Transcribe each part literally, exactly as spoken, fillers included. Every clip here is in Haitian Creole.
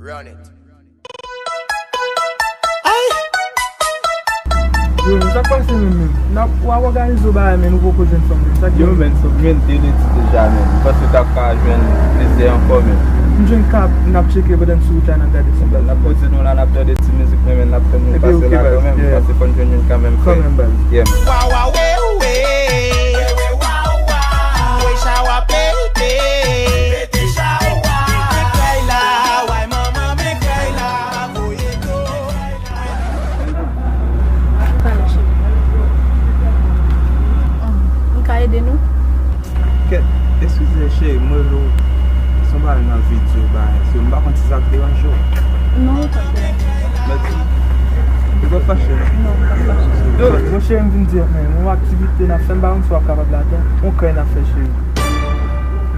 Run it. Yo, men sa k pase menm, menm? N ap, w ap òganize w bagay, men nou poko jwenn fanm, men sa k Yo, gen? Men, sou mwen, de leti deja, men. M panse w t ap ka jwenn plizyè ankò, men. M jwenn k ap, n ap tcheke pandan n sou wout la, n ap gade si n pa N ap poze nou la, n ap tande ti mizik, men, men n ap tann nou Epi, pase ok, la baz, kanmenm, yeah. Paske fò n jwenn youn kanmenm, frè. Kanmenm, baz. Yeah. Wa, wa, we, we. We, we, wa, wa. We, cha, wa, pe, pe. Pete cha, wa. Pete kay la, way manman, men kay la. Voye to. Pale, cheri. M ka ede nou? Kèt, eskize, cheri, m rele w. Se yon bagay m anvi di w, bagay. So, m pa konn si sa ap deranje w. Non, pa deranje. Mèsi. Ou pa fache, non? Non, m pa fache. Yo, monchè, m vin di, men, yon aktivite n ap fè, m pa konn si w ap kapab ladan. Yon kay n ap fè, cheri. M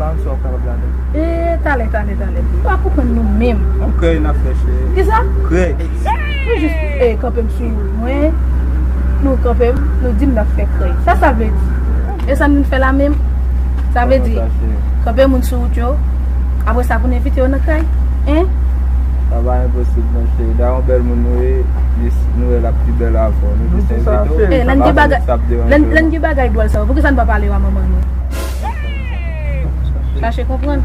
pa konn si w ap kapab ladan. E, talè, talè, talè. M pa konprann nou menm. Yon kay n ap fè, cheri. Kisa? Kay. Nou jis, e, kanpe m sou wout mwen. Nou kanpe m, nou di m n ap fè kay. Sa sa vle di? E sa n vin fè la menm? Sa vle di, kanpe moun sou wout yo. Apre sa, pou n envite yo nan kay. Hein? Sa pa enposib, non, cheri. Da yon bèl moun nou ye, li, nou wè l ap pi bèl avè w. Nou jis envite w. E, lè n gen bagay, lè n, lè n gen bagay dwòl sa yo, poukisa n pa pale yo a manman nou? Chache konprann.